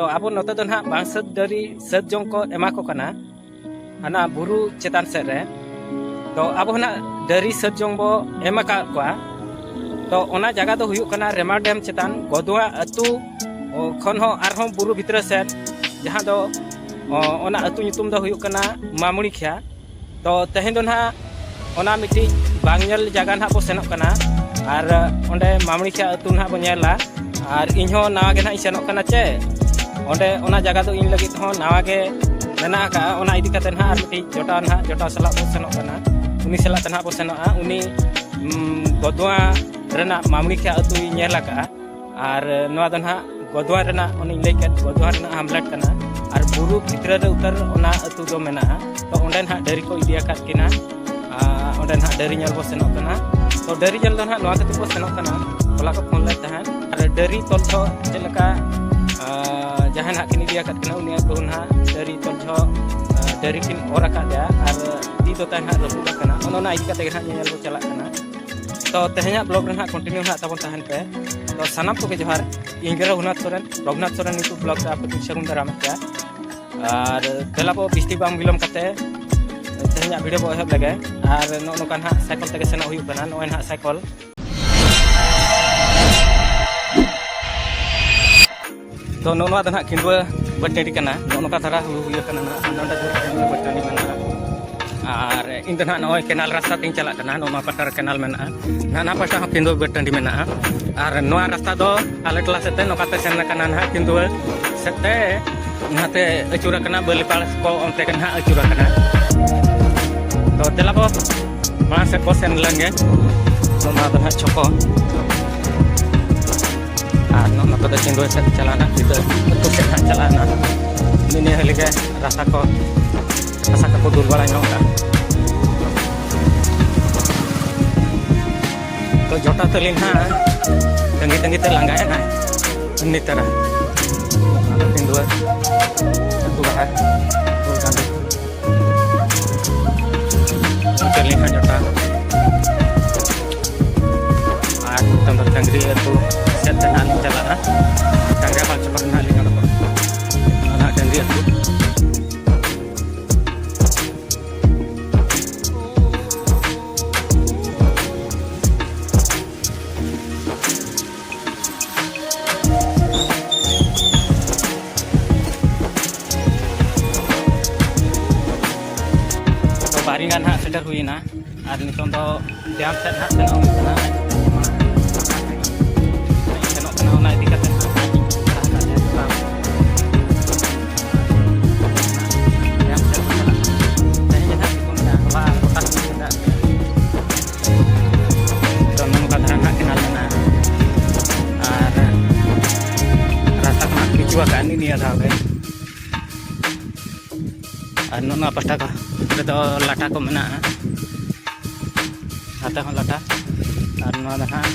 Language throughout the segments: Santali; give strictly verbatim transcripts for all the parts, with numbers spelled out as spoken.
ᱛᱚ ᱟᱵᱚ ᱱᱚᱛᱮ ᱫᱚ ᱱᱟᱦᱟᱜ ᱵᱟᱝ ᱥᱟᱹᱛ ᱰᱟᱹᱨᱤ ᱥᱟᱹᱛ ᱡᱚᱝ ᱠᱚ ᱮᱢᱟ ᱠᱚ ᱠᱟᱱᱟ, ᱦᱟᱱᱟ ᱵᱩᱨᱩ ᱪᱮᱛᱟᱱ ᱥᱮᱫ ᱨᱮ᱾ ᱛᱚ ᱟᱵᱚ ᱱᱟᱦᱟᱜ ᱰᱟᱹᱨᱤ ᱥᱟᱹᱛ ᱡᱚᱝ ᱵᱚ ᱮᱢ ᱟᱠᱟᱫ ᱠᱚᱣᱟ᱾ ᱛᱚ ᱚᱱᱟ ᱡᱟᱭᱜᱟ ᱫᱚ ᱦᱩᱭᱩᱜ ᱠᱟᱱᱟ ᱨᱮᱢᱟ ᱰᱮᱢ ᱪᱮᱛᱟᱱ ᱜᱚᱫᱩᱣᱟ ᱟᱹᱛᱩ ᱠᱷᱚᱱ ᱦᱚᱸ ᱟᱨᱦᱚᱸ ᱵᱩᱨᱩ ᱵᱷᱤᱛᱨᱤ ᱥᱮᱫ, ᱡᱟᱦᱟᱸ ᱫᱚ ᱚᱱᱟ ᱟᱹᱛᱩ ᱧᱩᱛᱩᱢ ᱫᱚ ᱦᱩᱭᱩᱜ ᱠᱟᱱᱟ ᱢᱟᱢᱩᱲᱤᱠᱷᱤᱭᱟ᱾ ᱛᱚ ᱛᱮᱦᱮᱧ ᱫᱚ ᱱᱟᱦᱟᱜ ᱚᱱᱟ ᱢᱤᱫᱴᱤᱡ ᱵᱟᱝ ᱧᱮᱞ ᱡᱟᱭᱜᱟ ᱱᱟᱦᱟᱜ ᱵᱚ ᱥᱮᱱᱚᱜ ᱠᱟᱱᱟ, ᱟᱨ ᱚᱸᱰᱮ ᱢᱟᱢᱩᱲᱤᱠᱷᱤᱭᱟ ᱟᱹᱛᱩ ᱱᱟᱦᱟᱜ ᱵᱚ ᱧᱮᱞᱟ᱾ ᱟᱨ ᱤᱧ ᱦᱚᱸ ᱱᱟᱣᱟ ᱜᱮ ᱱᱟᱦᱟᱜ ᱤᱧ ᱥᱮᱱᱚᱜ ᱠᱟᱱᱟ ᱪᱮ, ᱚᱸᱰᱮ ᱚᱱᱟ ᱡᱟᱭᱜᱟ ᱫᱚ ᱤᱧ ᱞᱟᱹᱜᱤᱫ ᱦᱚᱸ ᱱᱟᱣᱟ ᱜᱮ ᱢᱮᱱᱟᱜ ᱟᱠᱟᱫᱼᱟ᱾ ᱚᱱᱟ ᱤᱫᱤ ᱠᱟᱛᱮ ᱱᱟᱦᱟᱜ ᱟᱨ ᱢᱤᱫᱴᱤᱡ ᱡᱚᱴᱟᱣ ᱱᱟᱦᱟᱜ, ᱡᱚᱴᱟᱣ ᱥᱟᱞᱟᱜ ᱵᱚ ᱥᱮᱱᱚᱜ ᱠᱟᱱᱟ, ᱩᱱᱤ ᱥᱟᱞᱟᱜ ᱛᱮ ᱱᱟᱦᱟᱜ ᱵᱚ ᱥᱮᱱᱚᱜᱼᱟ᱾ ᱩᱱᱤ ᱩᱢ, ᱜᱚᱫᱣᱟ ᱨᱮᱱᱟᱜ ᱢᱟᱢᱲᱤᱠᱷᱟ ᱟᱹᱛᱩᱭ ᱧᱮᱞ ᱟᱠᱟᱫᱼᱟ᱾ ᱟᱨ ᱱᱚᱣᱟ ᱫᱚ ᱱᱟᱦᱟᱜ ᱜᱚᱫᱣᱟ ᱨᱮᱱᱟᱜ, ᱚᱱᱮᱧ ᱞᱟᱹᱭ ᱠᱮᱫ, ᱜᱚᱫᱣᱟ ᱨᱮᱱᱟᱜ ᱦᱟᱢᱞᱮᱴ ᱠᱟᱱᱟ᱾ ᱟᱨ ᱵᱩᱨᱩ ᱵᱷᱤᱛᱨᱤ ᱨᱮ ᱩᱛᱟᱹᱨ ᱚᱱᱟ ᱟᱹᱛᱩ ᱫᱚ ᱢᱮᱱᱟᱜᱼᱟ᱾ ᱛᱚ ᱚᱸᱰᱮ ᱱᱟᱦᱟᱜ ᱰᱟᱹᱨᱤ ᱠᱚ ᱤᱫᱤ ᱟᱠᱟᱫ ᱠᱤᱱᱟ᱾ ᱟᱨ ᱚᱸᱰᱮ ᱱᱟᱦᱟᱜ ᱰᱟᱹᱨᱤ ᱧᱮᱞ ᱵᱚ ᱥᱮᱱᱚᱜ ᱠᱟᱱᱟ᱾ ᱛᱚ ᱰᱟᱹᱨᱤ ᱧᱮᱞ ᱫᱚ ᱱᱟᱦᱟᱜ ᱱᱚᱣᱟ ᱠᱷᱟᱹᱛᱤᱨ ᱵᱚ ᱥᱮᱱᱚᱜ ᱠᱟᱱᱟ, ᱦᱚᱞᱟ ᱠᱚ ᱯᱷᱳᱱ ᱞᱮᱫ ᱛᱟᱦᱮᱸᱫ᱾ ᱟᱨ ᱰᱟᱹᱨᱤ ᱛᱚᱞ ᱡᱚᱦᱚᱜ ᱪᱮᱫ ᱞᱮᱠᱟ, ᱟᱨ ᱡᱟᱦᱟᱸᱭ ᱱᱟᱦᱟᱜ ᱠᱤᱱ ᱤᱫᱤ ᱟᱠᱟᱫ ᱠᱤᱱᱟ, ᱩᱱᱤᱭᱟᱜ ᱵᱟᱹᱦᱩ ᱱᱟᱦᱟᱜ ᱰᱟᱹᱨᱤ ᱛᱚᱞ ᱡᱚᱦᱚᱜ, ᱟᱨ ᱰᱟᱹᱨᱤ ᱠᱤᱱ ᱚᱨ ᱟᱠᱟᱫ ᱞᱮᱭᱟ ᱟᱨ ᱛᱤ ᱫᱚ ᱛᱟᱭ ᱱᱟᱦᱟᱜ ᱨᱟᱹᱯᱩᱫ ᱟᱠᱟᱱᱟ᱾ ᱚᱱᱮ ᱚᱱᱟ ᱤᱫᱤ ᱠᱟᱛᱮ ᱜᱮ ᱱᱟᱦᱟᱜ ᱧᱮᱧᱮᱞ ᱵᱚ ᱪᱟᱞᱟᱜ ᱠᱟᱱᱟ᱾ ᱛᱚ ᱛᱮᱦᱮᱧᱟᱜ ᱵᱞᱚᱜ ᱨᱮ ᱱᱟᱦᱟᱜ ᱠᱚᱱᱴᱤᱱᱤᱭᱩ ᱱᱟᱦᱟᱜ ᱛᱟᱵᱚᱱ ᱛᱟᱦᱮᱱ ᱯᱮ᱾ ᱛᱚ ᱥᱟᱱᱟᱢ ᱠᱚᱜᱮ ᱡᱚᱦᱟᱨ, ᱤᱧ ᱜᱮ ᱨᱚᱜᱷᱩᱱᱟᱛᱷ ᱥᱚᱨᱮᱱ, ᱨᱚᱜᱷᱩᱱᱟᱛᱷ ᱥᱚᱨᱮᱱ YouTube ᱵᱞᱚᱜ ᱨᱮ ᱟᱯᱮ ᱠᱚᱧ ᱥᱟᱹᱜᱩᱱ ᱫᱟᱨᱟᱢᱮᱫ ᱯᱮᱭᱟ᱾ ᱟᱨ ᱫᱮᱞᱟ ᱵᱚ ᱵᱤᱥᱛᱤ ᱵᱟᱝ ᱵᱤᱞᱚᱢ ᱠᱟᱛᱮ ᱛᱮᱦᱮᱧᱟᱜ ᱵᱷᱤᱰᱤᱭᱳ ᱵᱚ ᱮᱦᱚᱵ ᱞᱮᱜᱮ᱾ ᱟᱨ ᱱᱚᱜᱼᱚ ᱱᱚᱝᱠᱟ ᱱᱟᱦᱟᱜ ᱥᱟᱭᱠᱮᱞ ᱛᱮᱜᱮ ᱥᱮᱱᱚᱜ ᱦᱩᱭᱩᱜ ᱠᱟᱱᱟ, ᱱᱚᱜᱼᱚᱭ ᱱᱟᱦᱟᱜ ᱥᱟᱭᱠᱮᱞ᱾ ᱛᱚ ᱱᱚᱜᱼᱚ ᱱᱚᱣᱟ ᱫᱚ ᱱᱟᱦᱟᱜ ᱠᱤᱸᱫᱽᱣᱟᱹ ᱵᱟᱹᱫᱽ ᱴᱟᱺᱰᱤ ᱠᱟᱱᱟ, ᱱᱚᱜᱼᱚ ᱱᱚᱝᱠᱟ ᱫᱷᱟᱨᱟ ᱦᱩᱲᱩ ᱦᱩᱭ ᱟᱠᱟᱱᱟ ᱱᱟᱦᱟᱜ, ᱱᱚᱰᱮ ᱫᱚ ᱠᱤᱸᱫᱽᱣᱟᱹ ᱵᱟᱹᱫᱽ ᱴᱟᱺᱰᱤ ᱢᱮᱱᱟᱜᱼᱟ᱾ ᱟᱨ ᱤᱧ ᱫᱚ ᱱᱟᱦᱟᱜ ᱱᱚᱜᱼᱚᱭ ᱠᱮᱱᱟᱞ ᱨᱟᱥᱛᱟ ᱛᱤᱧ ᱪᱟᱞᱟᱜ ᱠᱟᱱᱟ, ᱱᱚᱜᱼᱚ ᱱᱚᱣᱟ ᱯᱟᱦᱴᱟ ᱨᱮ ᱠᱮᱱᱟᱞ ᱢᱮᱱᱟᱜᱼᱟ, ᱱᱟᱦᱟᱜ ᱱᱚᱣᱟ ᱯᱟᱦᱴᱟ ᱦᱚᱸ ᱠᱤᱸᱫᱽᱣᱟᱹ ᱵᱟᱹᱫᱽ ᱴᱟᱺᱰᱤ ᱢᱮᱱᱟᱜᱼᱟ᱾ ᱟᱨ ᱱᱚᱣᱟ ᱨᱟᱥᱛᱟ ᱫᱚ ᱟᱞᱮ ᱴᱚᱞᱟ ᱥᱮᱫ ᱛᱮ ᱱᱚᱝᱠᱟ ᱛᱮ ᱥᱮᱱ ᱟᱠᱟᱱᱟ ᱱᱟᱦᱟᱜ ᱠᱤᱸᱫᱽᱣᱟᱹ ᱥᱮᱫ ᱛᱮ᱾ ᱱᱟᱛᱮ ᱟᱹᱪᱩᱨ ᱟᱠᱟᱱᱟ, ᱵᱟᱹᱞᱤᱯᱟᱲ ᱠᱚ ᱚᱱᱛᱮ ᱜᱮ ᱱᱟᱦᱟᱜ ᱟᱹᱪᱩᱨ ᱟᱠᱟᱱᱟ᱾ ᱛᱚ ᱫᱮᱞᱟ ᱵᱚ ᱢᱟᱲᱟᱝ ᱥᱮᱫ ᱵᱚ ᱥᱮᱱ ᱞᱮᱱ ᱜᱮ᱾ ᱱᱚᱣᱟ ᱫᱚ ᱱᱟᱦᱟᱜ ᱪᱷᱚᱠᱚ, ᱟᱨ ᱱᱚᱜᱼᱚ ᱱᱚᱛᱮ ᱫᱚ ᱪᱤᱸᱫᱩᱭ ᱥᱮᱫ ᱪᱟᱞᱟᱣᱱᱟ, ᱪᱤᱸᱫᱩ ᱟᱹᱛᱩ ᱥᱮᱫ ᱱᱟᱦᱟᱜ ᱪᱟᱞᱟᱣᱱᱟ᱾ ᱱᱤᱭᱟᱹ ᱦᱟᱹᱞᱤ ᱜᱮ ᱨᱟᱥᱛᱟ ᱠᱚ, ᱨᱟᱥᱛᱟ ᱠᱚᱠᱚ ᱫᱩᱞ ᱵᱟᱲᱟ ᱧᱚᱜ ᱠᱟᱜᱼᱟ᱾ ᱛᱚ ᱡᱚᱴᱟ ᱛᱟᱹᱞᱤᱧ ᱦᱟᱸᱜ ᱛᱟᱺᱜᱤ ᱛᱟᱺᱜᱤ ᱛᱮ ᱞᱟᱸᱜᱟᱭᱮᱱᱟᱭ ᱩᱱᱤ ᱛᱟᱨᱟ᱾ ᱚᱱᱟ ᱫᱚ ᱯᱤᱸᱰᱩᱣᱟᱹ ᱟᱹᱛᱩ ᱵᱟᱦᱟ ᱩᱞ ᱜᱟᱸᱰᱮ᱾ ᱛᱟᱹᱞᱤᱧ ᱦᱟᱸᱜ ᱡᱚᱴᱟ᱾ ᱟᱨ ᱱᱤᱛᱚᱝ ᱫᱚ ᱰᱟᱹᱝᱨᱤ ᱟᱹᱛᱩ ᱥᱮᱫ ᱛᱮ ᱱᱟᱦᱟᱜ ᱞᱤᱧ ᱪᱟᱞᱟᱜᱼᱟ᱾ ᱰᱟᱝᱨᱟ ᱵᱟᱝ ᱪᱟᱵᱟ ᱱᱟᱦᱟᱜ ᱞᱤᱧ ᱚᱰᱚᱠᱚᱜᱼᱟ᱾ ᱛᱚ, ᱵᱟᱨᱤᱜᱟᱱ ᱦᱟᱸᱜ ᱥᱮᱴᱮᱨ ᱦᱩᱭᱱᱟ᱾ ᱟᱨ ᱱᱤᱛᱚᱝ ᱫᱚ ᱰᱮᱢ ᱥᱮᱫ ᱦᱟᱸᱜ ᱥᱮᱱᱚᱜ ᱦᱩᱭᱩᱜ ᱠᱟᱱᱟ᱾ ᱥᱮᱱᱚᱜ ᱠᱟᱱᱟ, ᱚᱱᱟ ᱤᱫᱤ ᱠᱟᱛᱮ ᱦᱟᱸᱜ ᱰᱮᱢ ᱥᱮᱫ ᱵᱚᱱ ᱪᱟᱞᱟᱜ ᱠᱟᱱᱟ᱾ ᱛᱮᱦᱮᱧ ᱦᱟᱸᱜ ᱥᱤᱛᱩᱝ ᱮᱫᱟ, ᱦᱚᱞᱟ ᱜᱚᱴᱟ ᱥᱤᱛᱩᱝ ᱮᱫᱟ᱾ ᱛᱚ, ᱱᱚᱝᱠᱟ ᱫᱷᱟᱨᱟ ᱦᱟᱸᱜ ᱠᱮᱱᱟᱞ ᱢᱮᱱᱟᱜᱼᱟ᱾ ᱟᱨ ᱨᱟᱥᱛᱟ ᱠᱚ ᱦᱟᱸᱜ ᱯᱤᱪ ᱟᱠᱟᱫ ᱱᱤᱭᱟᱹ ᱫᱷᱟᱣ ᱜᱮ᱾ ᱟᱨ ᱱᱚᱜᱼᱚ ᱱᱚᱣᱟ ᱯᱟᱦᱴᱟ ᱠᱚ ᱨᱮᱫᱚ ᱞᱟᱴᱟ ᱠᱚ ᱢᱮᱱᱟᱜᱼᱟ᱾ ᱱᱟᱛᱮ ᱦᱚᱸ ᱞᱟᱴᱟ᱾ ᱟᱨ ᱱᱚᱣᱟ ᱫᱚ ᱱᱟᱦᱟᱜ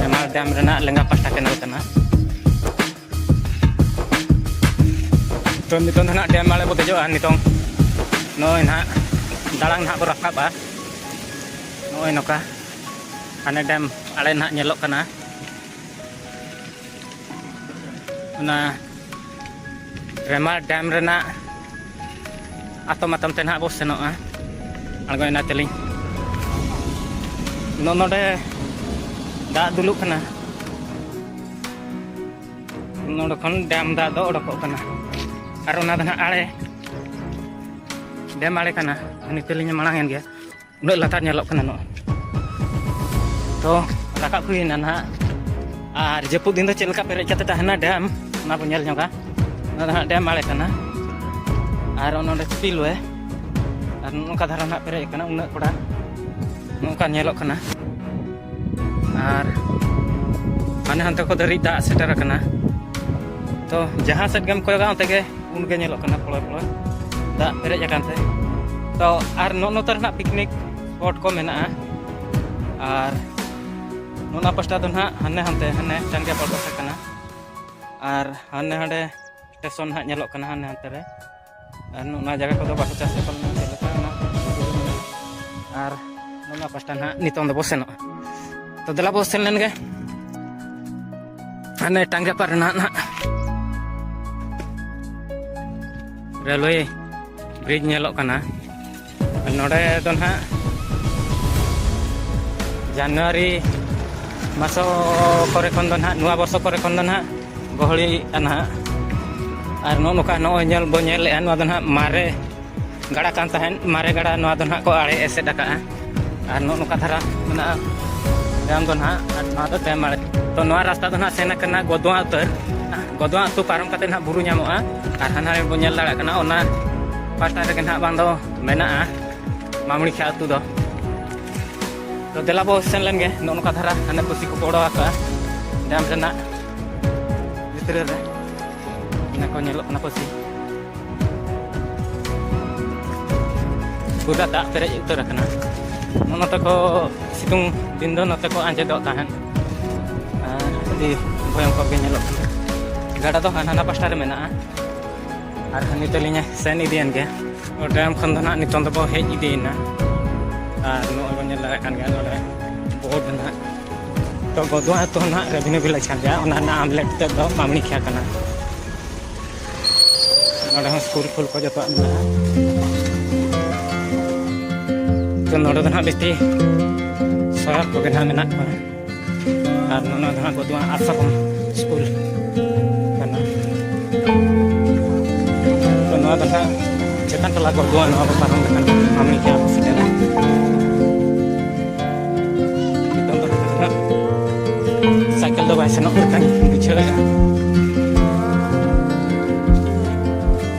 ᱦᱮᱢᱟᱞ ᱰᱮᱢ ᱨᱮᱱᱟᱜ ᱞᱮᱸᱜᱟ ᱯᱟᱦᱴᱟ ᱠᱮᱱᱟᱞ ᱠᱟᱱᱟ᱾ ᱛᱚ, ᱱᱤᱛᱚᱝ ᱫᱚ ᱱᱟᱦᱟᱜ ᱰᱮᱢ ᱟᱲᱮ ᱵᱚ ᱫᱮᱡᱚᱜᱼᱟ᱾ ᱱᱤᱛᱚᱝ ᱱᱚᱜᱼᱚᱭ ᱱᱟᱦᱟᱜ ᱫᱟᱬᱟᱝ ᱱᱟᱦᱟᱜ ᱵᱚ ᱨᱟᱠᱟᱵᱼᱟ᱾ ᱱᱚᱜᱼᱚᱭ ᱱᱚᱝᱠᱟ ᱦᱟᱱᱮ ᱰᱮᱢ ᱟᱲᱮ ᱱᱟᱦᱟᱜ ᱧᱮᱞᱚᱜ ᱠᱟᱱᱟ᱾ ᱚᱱᱟ ᱨᱮᱢᱟ ᱰᱮᱢ ᱨᱮᱱᱟᱜ ᱟᱛᱚᱢ ᱟᱛᱚᱢ ᱛᱮ ᱱᱟᱦᱟᱜ ᱵᱚ ᱥᱮᱱᱚᱜᱼᱟ, ᱟᱬᱜᱚᱭᱮᱱᱟ ᱛᱟᱹᱞᱤᱧ᱾ ᱱᱚ-, ᱱᱚᱰᱮ ᱫᱟᱜ ᱫᱩᱞᱩᱜ ᱠᱟᱱᱟ, ᱱᱚᱰᱮ ᱠᱷᱚᱱ ᱰᱮᱢ ᱫᱟᱜ ᱫᱚ ᱚᱰᱚᱠᱚᱜ ᱠᱟᱱᱟ᱾ ᱟᱨ ᱚᱱᱟ ᱫᱚ ᱱᱟᱦᱟᱜ ᱟᱲᱮ, ᱰᱮᱢ ᱟᱲᱮ ᱠᱟᱱᱟ᱾ ᱱᱤᱛ ᱛᱮᱞᱤᱧ ᱢᱟᱲᱟᱝ ᱮᱱ ᱜᱮᱭᱟ᱾ ᱩᱱᱟᱹᱜ ᱞᱟᱛᱟᱨ ᱧᱮᱞᱚᱜ ᱠᱟᱱᱟ ᱱᱚᱜᱼᱚᱭ᱾ ᱛᱚ, ᱨᱟᱠᱟᱵ ᱦᱩᱭᱮᱱᱟ ᱱᱟᱦᱟᱜ᱾ ᱟᱨ ᱡᱟᱹᱯᱩᱫ ᱫᱤᱱ ᱫᱚ ᱪᱮᱫ ᱞᱮᱠᱟ ᱯᱮᱨᱮᱡ ᱠᱟᱛᱮ ᱛᱟᱦᱮᱱᱟ ᱰᱮᱢ, ᱚᱱᱟ ᱵᱚᱱ ᱧᱮᱞ ᱧᱚᱜᱟ᱾ ᱚᱱᱟ ᱫᱚ ᱦᱟᱸᱜ ᱰᱮᱢ ᱟᱲᱮ ᱠᱟᱱᱟ᱾ ᱟᱨ ᱚᱱᱟ ᱚᱸᱰᱮ spillway, ᱟᱨ ᱱᱚᱝᱠᱟ ᱫᱷᱟᱨᱟ ᱱᱟᱦᱟᱜ ᱯᱮᱨᱮᱡ ᱟᱠᱟᱱᱟ, ᱩᱱᱟᱹᱜ ᱠᱚᱲᱟ ᱱᱚᱝᱠᱟ ᱧᱮᱞᱚᱜ ᱠᱟᱱᱟ᱾ ᱟᱨ ᱦᱟᱱᱮ ᱦᱟᱱᱛᱮ ᱠᱚ ᱫᱷᱟᱹᱨᱤᱡ ᱫᱟᱜ ᱥᱮᱴᱮᱨ ᱟᱠᱟᱱᱟ᱾ ᱛᱚ, ᱡᱟᱦᱟᱸ ᱥᱮᱫ ᱜᱮᱢ ᱠᱚᱭᱚᱜᱟ, ᱚᱱᱛᱮ ᱜᱮ ᱩᱱᱜᱮ ᱧᱮᱞᱚᱜ ᱠᱟᱱᱟ ᱯᱚᱲᱚᱭ ᱯᱚᱲᱚᱭ ᱫᱟᱜ ᱯᱮᱨᱮᱡ ᱟᱠᱟᱱ ᱛᱮ᱾ ᱛᱚ, ᱟᱨ ᱱᱚᱜᱼᱚ ᱱᱚᱛᱮ ᱨᱮ ᱱᱟᱜ picnic spot ᱠᱚ ᱢᱮᱱᱟᱜᱼᱟ᱾ ᱟᱨ ᱱᱚᱣᱟ ᱯᱟᱥᱴᱟ ᱫᱚ ᱱᱟᱦᱟᱜ ᱦᱟᱱᱮ ᱦᱟᱱᱛᱮ, ᱦᱟᱱᱮ ᱪᱟᱸᱫᱽᱭᱟ ᱯᱟᱲ ᱯᱟᱥᱴᱟ ᱠᱟᱱᱟ᱾ ᱟᱨ ᱦᱟᱱᱮ ᱦᱟᱸᱰᱮ station ᱱᱟᱦᱟᱜ ᱧᱮᱞᱚᱜ ᱠᱟᱱᱟ ᱦᱟᱱᱮ ᱦᱟᱱᱛᱮ ᱨᱮ᱾ ᱟᱨ ᱱᱚᱜᱼᱚ ᱱᱚᱣᱟ ᱡᱟᱭᱜᱟ ᱠᱚᱫᱚ ᱵᱟᱠᱚ ᱪᱟᱥ ᱮᱫᱟ ᱯᱟᱞᱮᱱ, ᱪᱮᱫ ᱞᱮᱠᱟ ᱚᱱᱟ᱾ ᱟᱨ ᱱᱚᱣᱟ ᱯᱟᱥᱴᱟ ᱱᱟᱦᱟᱜ ᱱᱤᱛᱚᱝ ᱫᱚᱵᱚ ᱥᱮᱱᱚᱜᱼᱟ᱾ ᱛᱚ, ᱫᱮᱞᱟ ᱵᱚ ᱥᱮᱱ ᱞᱮᱱ ᱜᱮ᱾ ᱦᱟᱱᱮ ᱴᱟᱸᱜᱟ ᱯᱟᱨ ᱨᱮᱱᱟᱜ ᱱᱟᱦᱟᱜ᱾ ᱨᱮᱞᱣᱮ ᱵᱨᱤᱡᱽ ᱧᱮᱞᱚᱜ ᱠᱟᱱᱟ᱾ ᱱᱚᱰᱮ ᱫᱚ ᱱᱟᱦᱟᱜ ᱡᱟᱱᱩᱣᱟᱨᱤ ᱢᱟᱥᱚ ᱠᱚᱨᱮ ᱠᱷᱚᱱ ᱫᱚ ᱱᱟᱦᱟᱜ, ᱱᱚᱣᱟ ᱵᱚᱨᱥᱚ ᱠᱚᱨᱮ ᱠᱷᱚᱱ ᱫᱚ ᱱᱟᱦᱟᱜ ᱜᱚᱦᱚᱲᱤᱜᱼᱟ ᱱᱟᱦᱟᱜ᱾ ᱟᱨ ᱱᱚᱜᱼᱚ ᱱᱚᱝᱠᱟ ᱱᱚᱜᱼᱚᱭ ᱧᱮᱞ ᱵᱚ ᱧᱮᱞᱮᱫᱼᱟ, ᱱᱚᱣᱟ ᱫᱚ ᱱᱟᱦᱟᱜ ᱢᱟᱨᱮ ᱜᱟᱰᱟ ᱠᱟᱱ ᱛᱟᱦᱮᱸᱫ᱾ ᱢᱟᱨᱮ ᱜᱟᱰᱟ ᱱᱚᱣᱟ ᱫᱚ ᱱᱟᱦᱟᱜ ᱠᱚ ᱟᱲᱮ ᱮᱥᱮᱫ ᱟᱠᱟᱫᱼᱟ᱾ ᱟᱨ ᱱᱚᱜᱼᱚ ᱱᱚᱝᱠᱟ ᱫᱷᱟᱨᱟ ᱢᱮᱱᱟᱜᱼᱟ ᱰᱮᱢ ᱫᱚ ᱱᱟᱦᱟᱜ᱾ ᱟᱨ ᱱᱚᱣᱟ ᱫᱚ ᱰᱮᱢ ᱟᱲᱮ᱾ ᱛᱚ, ᱱᱚᱣᱟ ᱨᱟᱥᱛᱟ ᱫᱚ ᱱᱟᱦᱟᱜ ᱥᱮᱱ ᱟᱠᱟᱱᱟ ᱜᱚᱫᱣᱟ ᱩᱛᱟᱹᱨ᱾ ᱜᱚᱫᱣᱟ ᱟᱹᱛᱩ ᱯᱟᱨᱚᱢ ᱠᱟᱛᱮ ᱱᱟᱦᱟᱜ ᱵᱩᱨᱩ ᱧᱟᱢᱚᱜᱼᱟ᱾ ᱟᱨ ᱦᱟᱱᱟ ᱨᱮ ᱵᱚᱱ ᱧᱮᱞ ᱫᱟᱲᱮᱭᱟᱜ ᱠᱟᱱᱟ, ᱚᱱᱟ ᱯᱟᱥᱴᱟ ᱨᱮᱜᱮ ᱱᱟᱦᱟᱜ ᱵᱟᱝ ᱫᱚ ᱢᱮᱱᱟᱜᱼᱟ ᱢᱟᱢᱲᱤ ᱠᱷᱮ ᱟᱹᱛᱩ ᱫᱚ᱾ ᱛᱚ, ᱫᱮᱞᱟ ᱵᱚ ᱥᱮᱱ ᱞᱮᱱ ᱜᱮ᱾ ᱱᱚᱜᱼᱚ ᱱᱚᱝᱠᱟ ᱫᱷᱟᱨᱟ ᱦᱟᱱᱮ ᱯᱟᱹᱥᱤ ᱠᱚᱠᱚ ᱚᱰᱚᱠ ᱟᱠᱟᱫᱼᱟ ᱰᱮᱢ ᱨᱮᱱᱟᱜ ᱵᱷᱤᱛᱨᱤ ᱨᱮ᱾ ᱚᱱᱟ ᱠᱚ ᱧᱮᱞᱚᱜ ᱠᱟᱱᱟ ᱯᱟᱹᱥᱤ᱾ ᱯᱩᱨᱟ ᱫᱟᱜ ᱯᱮᱨᱮᱡ ᱩᱛᱟᱹᱨ ᱟᱠᱟᱱᱟ᱾ ᱱᱚᱜᱼᱚ ᱱᱚᱛᱮ ᱠᱚ ᱥᱤᱛᱩᱝ ᱫᱤᱱ ᱫᱚ ᱱᱚᱛᱮ ᱠᱚ ᱟᱸᱡᱮᱫᱚᱜ ᱛᱟᱦᱮᱸᱫ᱾ ᱟᱨ ᱟᱹᱰᱤ ᱵᱷᱚᱭᱚᱝᱠᱚᱨ ᱜᱮ ᱧᱮᱞᱚᱜ ᱠᱟᱱᱟ᱾ ᱜᱟᱰᱟ ᱫᱚ ᱦᱟᱱᱟ, ᱦᱟᱱᱟ ᱯᱟᱥᱴᱟ ᱨᱮ ᱢᱮᱱᱟᱜᱼᱟ᱾ ᱟᱨ ᱱᱤᱛᱚᱜ ᱞᱤᱧ ᱥᱮᱱ ᱤᱫᱤᱭᱮᱱ ᱜᱮ᱾ ᱰᱮᱢ ᱠᱷᱚᱱ ᱫᱚ ᱱᱟᱦᱟᱜ ᱱᱤᱛᱚᱝ ᱫᱚᱵᱚ ᱦᱮᱡ ᱤᱫᱤᱭᱮᱱᱟ᱾ ᱟᱨ ᱱᱚᱜᱼᱚᱭ ᱵᱚᱱ ᱧᱮᱞ ᱫᱟᱲᱮᱭᱟᱜ ᱠᱟᱱ ᱜᱮᱭᱟ ᱱᱚᱰᱮ ᱵᱳᱨᱰ ᱱᱟᱦᱟᱜ᱾ ᱛᱚ, ᱜᱚᱫᱣᱟ ᱟᱹᱛᱩ ᱦᱚᱸ ᱱᱟᱦᱟᱜ ᱨᱮᱵᱷᱮᱱᱭᱩ ᱵᱷᱤᱞᱮᱡᱽ ᱠᱟᱱ ᱜᱮᱭᱟ, ᱚᱱᱟ ᱨᱮᱱᱟᱜ ᱟᱢᱞᱮᱴ ᱛᱮᱫ ᱫᱚ ᱢᱟᱢᱲᱤ ᱠᱷᱮ ᱠᱟᱱᱟ᱾ ᱱᱚᱰᱮ ᱦᱚᱸ ᱥᱠᱩᱞ ᱯᱷᱩᱞ ᱠᱚ ᱡᱚᱛᱚᱣᱟᱜ ᱢᱮᱱᱟᱜᱼᱟ᱾ ᱛᱚ, ᱱᱚᱰᱮ ᱫᱚ ᱱᱟᱦᱟᱜ ᱵᱮᱥᱤ ᱥᱚᱦᱚᱨ ᱠᱚᱜᱮ ᱱᱟᱦᱟᱜ ᱢᱮᱱᱟᱜ ᱠᱚᱣᱟ᱾ ᱟᱨ ᱱᱚᱣᱟ ᱫᱚ ᱦᱟᱸᱜ ᱜᱚᱫᱣᱟ ᱟᱥᱨᱚᱢ ᱥᱠᱩᱞ ᱠᱟᱱᱟ᱾ ᱛᱚ, ᱱᱚᱣᱟ ᱫᱚ ᱦᱟᱸᱜ ᱪᱮᱛᱟᱱ ᱴᱚᱞᱟ ᱜᱚᱫᱣᱟ, ᱱᱚᱣᱟ ᱠᱚ ᱯᱟᱨᱚᱢ ᱞᱮᱠᱷᱟᱱ ᱢᱟᱢᱲᱤ ᱠᱷᱮ ᱥᱮᱴᱮᱨᱟ᱾ ᱱᱤᱛᱚᱝ ᱫᱚ ᱦᱟᱸᱜ ᱥᱟᱭᱠᱮᱞ ᱫᱚ ᱵᱟᱭ ᱥᱮᱱᱚᱜ ᱞᱮᱠᱟᱧ ᱵᱩᱡᱷᱟᱹᱣᱮᱫᱼᱟ᱾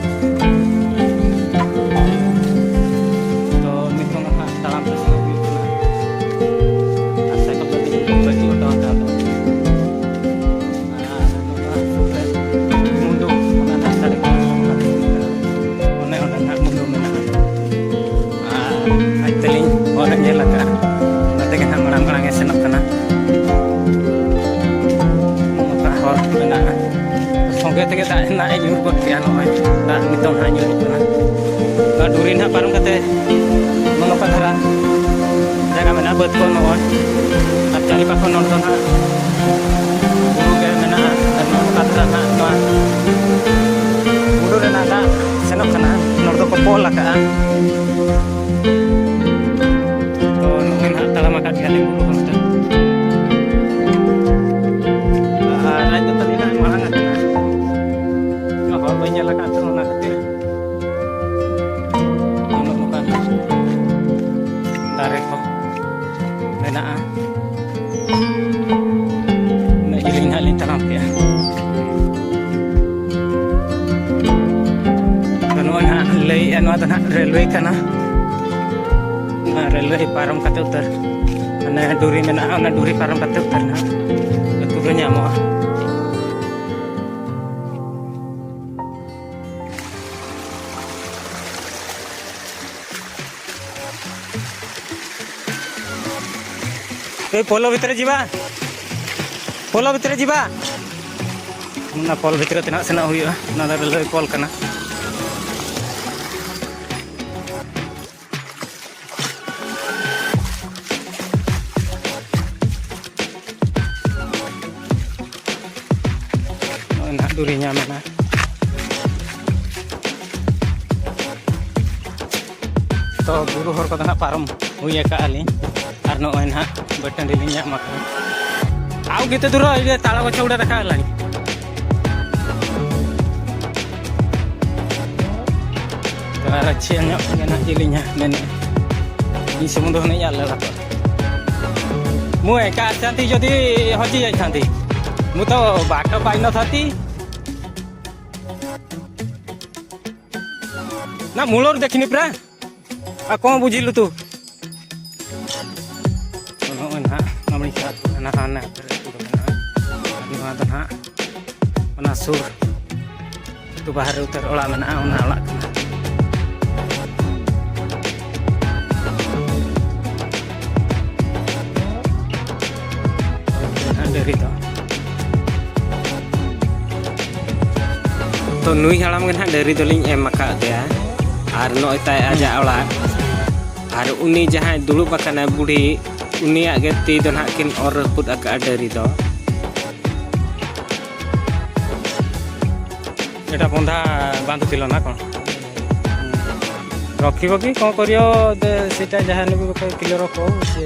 ᱛᱚ, ᱱᱤᱛᱚᱝ ᱫᱚ ᱦᱟᱸᱜ ᱛᱟᱲᱟᱢ ᱛᱮ ᱥᱮᱱᱚᱜ ᱦᱩᱭᱩᱜ ᱠᱟᱱᱟ᱾ ᱟᱨ ᱥᱟᱭᱠᱮᱞ ᱫᱚ ᱵᱟᱹᱪᱩᱜ ᱦᱟᱛᱟᱲ ᱠᱟᱜᱼᱟ ᱫᱚ᱾ ᱟᱨ ᱱᱚᱣᱟ ᱥᱩᱨ ᱨᱮ ᱢᱩᱱᱰᱩ, ᱚᱱᱟ ᱨᱟᱥᱛᱟ ᱨᱮ ᱚᱱᱮ ᱚᱸᱰᱮ ᱱᱟᱜ ᱢᱩᱱᱰᱩ ᱢᱮᱱᱟᱜᱼᱟ᱾ ᱟᱨ ᱟᱡ ᱛᱮᱞᱤᱧ ᱦᱚᱨ ᱮ ᱧᱮᱞ ᱟᱠᱟᱫᱼᱟ, ᱚᱱᱟ ᱛᱮᱜᱮ ᱱᱟᱜ ᱢᱟᱲᱟᱝ ᱢᱟᱲᱟᱝ ᱮ ᱥᱮᱱᱚᱜ ᱠᱟᱱᱟ᱾ ᱱᱚᱝᱠᱟ ᱦᱚᱨ ᱢᱮᱱᱟᱜᱼᱟ᱾ ᱥᱚᱸᱜᱮ ᱛᱮᱜᱮ ᱫᱟᱜ ᱱᱟᱜ ᱮ ᱧᱩᱨ ᱜᱚᱫ ᱠᱮᱜᱼᱟ᱾ ᱱᱚᱜᱼᱚᱭ ᱫᱟᱜ ᱱᱤᱛᱚᱝ ᱦᱟᱸᱜ ᱧᱩᱨᱩᱜ ᱠᱟᱱᱟ᱾ ᱱᱚᱣᱟ ᱰᱩᱨᱤ ᱱᱟᱜ ᱯᱟᱨᱚᱢ ᱠᱟᱛᱮ ᱱᱚᱜᱼᱚ ᱱᱚᱝᱠᱟ ᱫᱷᱟᱨᱟ ᱡᱟᱭᱜᱟ ᱢᱮᱱᱟᱜᱼᱟ, ᱵᱟᱹᱫᱽ ᱠᱚ ᱱᱚᱜᱼᱚᱭ᱾ ᱟᱨ ᱪᱟᱹᱨᱤ ᱯᱟᱠᱷᱚ ᱱᱚᱰᱮ ᱫᱚ ᱱᱟᱜ ᱵᱩᱨᱩ ᱜᱮ ᱢᱮᱱᱟᱜᱼᱟ᱾ ᱟᱨ ᱱᱚᱜᱼᱚ ᱱᱚᱝᱠᱟ ᱫᱷᱟᱨᱟ ᱱᱟᱜ ᱱᱚᱣᱟ ᱵᱩᱨᱩ ᱨᱮᱱᱟᱜ ᱫᱟᱜ ᱥᱮᱱᱚᱜ ᱚᱞ ᱟᱠᱟᱫᱼᱟ᱾ ᱛᱚ ᱱᱚᱜᱼᱚᱭ ᱱᱟᱦᱟᱜ ᱛᱟᱲᱟᱢ ᱟᱠᱟᱫ ᱜᱮᱭᱟᱞᱤᱧ ᱵᱩᱨᱩ ᱦᱚᱸ ᱱᱚᱛᱮ᱾ ᱟᱨ ᱟᱡ ᱫᱚ ᱛᱟᱹᱞᱤᱧ ᱦᱟᱸᱜ ᱢᱟᱲᱟᱝ ᱟᱠᱟᱱᱟ᱾ ᱦᱚᱨ ᱵᱟᱹᱧ ᱧᱮᱞ ᱟᱠᱟᱫ ᱛᱟᱦᱮᱱᱟ, ᱚᱱᱟ ᱠᱷᱟᱹᱛᱤᱨ ᱱᱚᱜᱼᱚ ᱱᱚᱝᱠᱟᱱ ᱫᱟᱨᱮ ᱠᱚ ᱢᱮᱱᱟᱜᱼᱟ᱾ ᱩᱱᱟᱹᱜ ᱡᱤᱞᱤᱧ ᱦᱟᱸᱜ ᱞᱤᱧ ᱛᱟᱲᱟᱢ ᱠᱮᱜᱼᱟ᱾ ᱛᱚ ᱱᱚᱜᱼᱚᱭ ᱦᱟᱸᱜ ᱞᱟᱹᱭᱮᱜᱼᱟ, ᱱᱚᱣᱟ ᱫᱚ ᱦᱟᱸᱜ ᱨᱮᱞᱣᱮ ᱠᱟᱱᱟ᱾ ᱚᱱᱟ ᱨᱮᱞᱣᱮ ᱯᱟᱨᱚᱢ ᱠᱟᱛᱮ ᱩᱛᱟᱹᱨ, ᱢᱟᱱᱮ ᱰᱩᱨᱤ ᱢᱮᱱᱟᱜᱼᱟ, ᱚᱱᱟ ᱰᱩᱨᱤ ᱯᱟᱨᱚᱢ ᱠᱟᱛᱮ ᱩᱛᱟᱹᱨ ᱦᱟᱸᱜ ᱟᱹᱛᱩ ᱫᱚ ᱧᱟᱢᱚᱜᱼᱟ᱾ ᱮᱭ ᱯᱳᱞᱳ ᱵᱷᱤᱛᱨᱤ ᱡᱤᱵᱟ, ᱯᱳᱞᱳ ᱵᱷᱤᱛᱨᱤ ᱡᱤᱵᱟ᱾ ᱚᱱᱟ ᱯᱳᱞ ᱵᱷᱤᱛᱨᱤ ᱛᱮ ᱱᱟᱜ ᱥᱮᱱᱚᱜ ᱦᱩᱭᱩᱜᱼᱟ, ᱚᱱᱟ ᱫᱚ ᱨᱮᱞᱣᱮ ᱯᱳᱞ ᱠᱟᱱᱟ᱾ ᱱᱚᱜᱼᱚᱭ ᱱᱟᱦᱟᱜ ᱰᱩᱨᱤ ᱧᱟᱢ ᱮᱱᱟ᱾ ᱛᱚ ᱵᱩᱨᱩ ᱦᱚᱨ ᱠᱚᱫᱚ ᱱᱟᱦᱟᱜ ᱯᱟᱨᱚᱢ ᱦᱩᱭ ᱟᱠᱟᱜᱼᱟ ᱞᱤᱧ᱾ ᱟᱨ ᱱᱚᱜᱼᱚᱭ ᱱᱟᱦᱟᱜ ᱵᱟᱹᱴᱟᱹᱱᱰᱤ ᱞᱤᱧ ᱧᱟᱢ ᱟᱠᱟᱫᱟ᱾ ᱟᱣ ᱜᱤᱛᱟᱹ ᱫᱩᱨᱟ ᱤᱭᱟᱹ ᱛᱟᱲᱟ ᱜᱚᱪᱷᱚ ᱩᱰᱟ ᱨᱟᱠᱷᱟ ᱞᱟᱹᱜᱤᱫ᱾ ᱛᱚ ᱟᱨ ᱪᱮᱫ ᱧᱚᱜ ᱜᱮ ᱱᱟᱦᱟᱜ ᱡᱮᱞᱮᱧᱟ ᱢᱮᱱᱮᱫᱼᱟ᱾ ᱤᱧ ᱥᱩᱢᱩᱝ ᱫᱚ ᱦᱩᱱᱟᱹᱧ ᱟᱞᱮ ᱵᱟᱠᱚ᱾ ମୁଁ ଏକା ଆସିଥାନ୍ତି ଯଦି ହଜି ଯାଇଥାନ୍ତି। ମୁଁ ତ ବାଟ ପାଇନଥାନ୍ତି। ନା, ମୂଳରୁ ଦେଖିନି ପରା। ଆଉ କ'ଣ ବୁଝିଲୁ ତୁ? ᱱᱚᱜᱼᱚᱭ ᱱᱟᱦᱟᱜ ᱢᱟᱢᱲᱤ ᱠᱷᱮᱛ ᱠᱚ ᱢᱮᱱᱟᱜᱼᱟ, ᱚᱱᱟ ᱟᱹᱛᱩ ᱫᱚ ᱢᱮᱱᱟᱜᱼᱟ᱾ ᱟᱨ ᱱᱚᱣᱟ ᱫᱚ ᱱᱟᱦᱟᱜ ᱚᱱᱟ ᱥᱩᱨ ᱟᱹᱛᱩ ᱵᱟᱦᱨᱮ ᱩᱛᱟᱹᱨ ᱚᱲᱟᱜ ᱢᱮᱱᱟᱜᱼᱟ, ᱚᱱᱟ ᱚᱲᱟᱜ ᱠᱟᱱᱟ᱾ ᱱᱟᱦᱟᱜ ᱰᱟᱹᱝᱨᱤ ᱫᱚ᱾ ᱛᱚ ᱱᱩᱭ ᱦᱟᱲᱟᱢ ᱜᱮ ᱱᱟᱦᱟᱜ ᱰᱟᱹᱝᱨᱤ ᱫᱚᱞᱤᱧ ᱮᱢ ᱟᱠᱟᱫ ᱫᱮᱭᱟ᱾ ᱟᱨ ᱱᱚᱜᱼᱚᱭ ᱛᱟᱭ ᱟᱡᱟᱜ ᱚᱲᱟᱜ᱾ ᱟᱨ ᱩᱱᱤ ᱡᱟᱦᱟᱸᱭ ᱫᱩᱲᱩᱵ ᱟᱠᱟᱱᱟᱭ ᱵᱩᱲᱦᱤ, ᱩᱱᱤᱭᱟᱜ ᱜᱮ ᱛᱤ ᱫᱚ ᱱᱟᱦᱟᱜ ᱠᱤᱱ ᱚᱨ ᱨᱟᱹᱯᱩᱫ ᱟᱠᱟᱫᱼᱟ ᱰᱟᱹᱝᱨᱤ ᱫᱚ᱾ ଏଇଟା ବନ୍ଧା ବାନ୍ଧୁଥିଲ ନା କ'ଣ? ରଖିବ କି କ'ଣ କରିବ? ଦେ-, ସେଇଟା ଯାହା ନେବେ, ଗୋଟେ କିଲୋ ରଖ, ସେ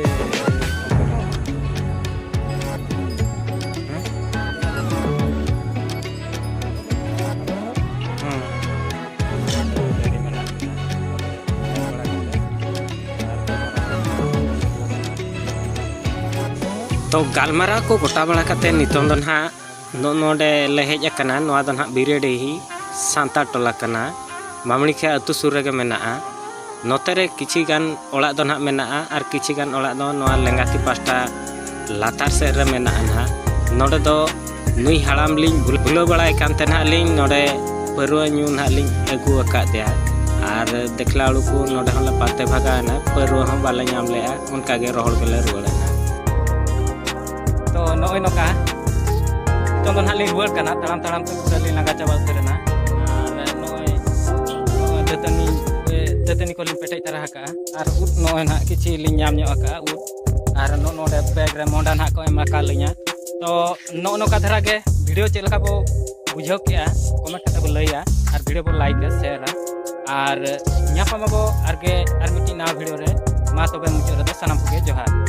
ᱛᱚ, ᱜᱟᱞᱢᱟᱨᱟᱣ ᱠᱚ ᱜᱚᱴᱟ ᱵᱟᱲᱟ ᱠᱟᱛᱮ ᱱᱤᱛᱚᱝ ᱫᱚ ᱱᱟᱦᱟᱜ ᱱᱚᱜᱼᱚ ᱱᱚᱰᱮ ᱞᱮ ᱦᱮᱡ ᱟᱠᱟᱱᱟ᱾ ᱱᱚᱣᱟ ᱫᱚ ᱱᱟᱦᱟᱜ ᱵᱤᱨᱟᱹᱰᱤᱦᱤ ᱥᱟᱱᱛᱟᱲ ᱴᱚᱞᱟ ᱠᱟᱱᱟ᱾ ᱵᱟᱢᱲᱤ ᱠᱷᱮᱛ ᱟᱹᱛᱩ ᱥᱩᱨ ᱨᱮᱜᱮ ᱢᱮᱱᱟᱜᱼᱟ᱾ ᱱᱚᱛᱮ ᱨᱮ ᱠᱤᱪᱷᱤ ᱜᱟᱱ ᱚᱲᱟᱜ ᱫᱚ ᱱᱟᱦᱟᱜ ᱢᱮᱱᱟᱜᱼᱟ ᱟᱨ ᱠᱤᱪᱷᱤ ᱜᱟᱱ ᱚᱲᱟᱜ ᱫᱚ ᱱᱚᱣᱟ ᱞᱮᱸᱜᱟᱛᱤ ᱯᱟᱦᱴᱟ ᱞᱟᱛᱟᱨ ᱥᱮᱫ ᱨᱮ ᱢᱮᱱᱟᱜᱼᱟ ᱱᱟᱦᱟᱜ᱾ ᱱᱚᱰᱮ ᱫᱚ ᱱᱩᱭ ᱦᱟᱲᱟᱢ ᱞᱤᱧ ᱵᱷᱩᱞ-, ᱵᱷᱩᱞᱟᱹᱣ ᱵᱟᱲᱟᱭ ᱠᱟᱱ ᱛᱮ ᱱᱟᱦᱟᱜ ᱞᱤᱧ ᱱᱚᱰᱮ ᱯᱟᱹᱨᱣᱟᱹ ᱧᱩ ᱱᱟᱦᱟᱜ ᱞᱤᱧ ᱟᱹᱜᱩ ᱟᱠᱟᱫ ᱫᱮᱭᱟ᱾ ᱟᱨ ᱫᱮᱠᱷᱞᱟ ᱩᱲᱩᱠᱩ ᱱᱚᱰᱮ ᱦᱚᱸᱞᱮ ᱯᱟᱱᱛᱮ ᱵᱷᱟᱜᱟᱣ ᱮᱱᱟ, ᱯᱟᱹᱨᱣᱟᱹ ᱦᱚᱸ ᱵᱟᱞᱮ ᱧᱟᱢ ᱞᱮᱜᱼᱟ, ᱚᱱᱠᱟ ᱜᱮ ᱨᱚᱦᱚᱲ ᱜᱮᱞᱮ ᱨᱩᱣᱟᱹᱲ ᱮᱱᱟ᱾ ᱛᱚ ᱱᱚᱜᱼᱚᱭ ᱱᱚᱝᱠᱟ ᱱᱤᱛᱚᱝ ᱫᱚ ᱱᱟᱦᱟᱜ ᱞᱤᱧ ᱨᱩᱣᱟᱹᱲ ᱠᱟᱱᱟ, ᱛᱟᱲᱟᱢ ᱛᱟᱲᱟᱢ ᱛᱮ ᱯᱩᱨᱟᱹ ᱞᱤᱧ ᱞᱟᱸᱜᱟ ᱪᱟᱵᱟ ᱩᱛᱟᱹᱨ ᱮᱱᱟ᱾ ᱟᱨ ᱱᱚᱜᱼᱚᱭ, ᱱᱚᱜᱼᱚᱭ ᱫᱟᱹᱛᱟᱹᱱᱤ, ᱫᱟᱹᱛᱟᱹᱱᱤ ᱠᱚᱞᱤᱧ ᱯᱮᱴᱮᱡ ᱛᱟᱨᱟ ᱟᱠᱟᱫᱼᱟ᱾ ᱟᱨ ᱩᱫ ᱱᱚᱜᱼᱚᱭ ᱱᱟᱦᱟᱜ ᱠᱤᱪᱷᱤ ᱞᱤᱧ ᱧᱟᱢ ᱧᱚᱜ ᱟᱠᱟᱫᱼᱟ ᱩᱫ᱾ ᱟᱨ ᱱᱚᱜᱼᱚ ᱱᱚᱰᱮ ᱵᱮᱜᱽ ᱨᱮ ᱢᱚᱦᱰᱟ ᱱᱟᱦᱟᱜ ᱠᱚ ᱮᱢ ᱟᱠᱟᱫ ᱞᱤᱧᱟ᱾ ᱛᱚ ᱱᱚᱜᱼᱚ ᱱᱚᱝᱠᱟ ᱫᱷᱟᱨᱟ ᱜᱮ ᱵᱷᱤᱰᱤᱭᱳ ᱪᱮᱫ ᱞᱮᱠᱟ ᱵᱚ ᱵᱩᱡᱷᱟᱹᱣ ᱠᱮᱜᱼᱟ, ᱠᱚᱢᱮᱱᱴ ᱠᱟᱛᱮ ᱵᱚ ᱞᱟᱹᱭᱟ, ᱟᱨ ᱵᱷᱤᱰᱤᱭᱳ ᱵᱚ ᱞᱟᱭᱤᱠᱟ, ᱥᱮᱭᱟᱨᱟ, ᱟᱨ ᱧᱟᱯᱟᱢ ᱟᱵᱚ ᱟᱨᱜᱮ ᱟᱨ ᱢᱤᱫᱴᱤᱡ ᱱᱟᱣᱟ ᱵᱷᱤᱰᱤᱭᱳ ᱨᱮ᱾ ᱢᱟ ᱛᱚᱵᱮ ᱢᱩᱪᱟᱹᱫ ᱨᱮᱫᱚ ᱥᱟᱱᱟᱢ ᱠᱚᱜᱮ ᱡᱚᱦᱟᱨ᱾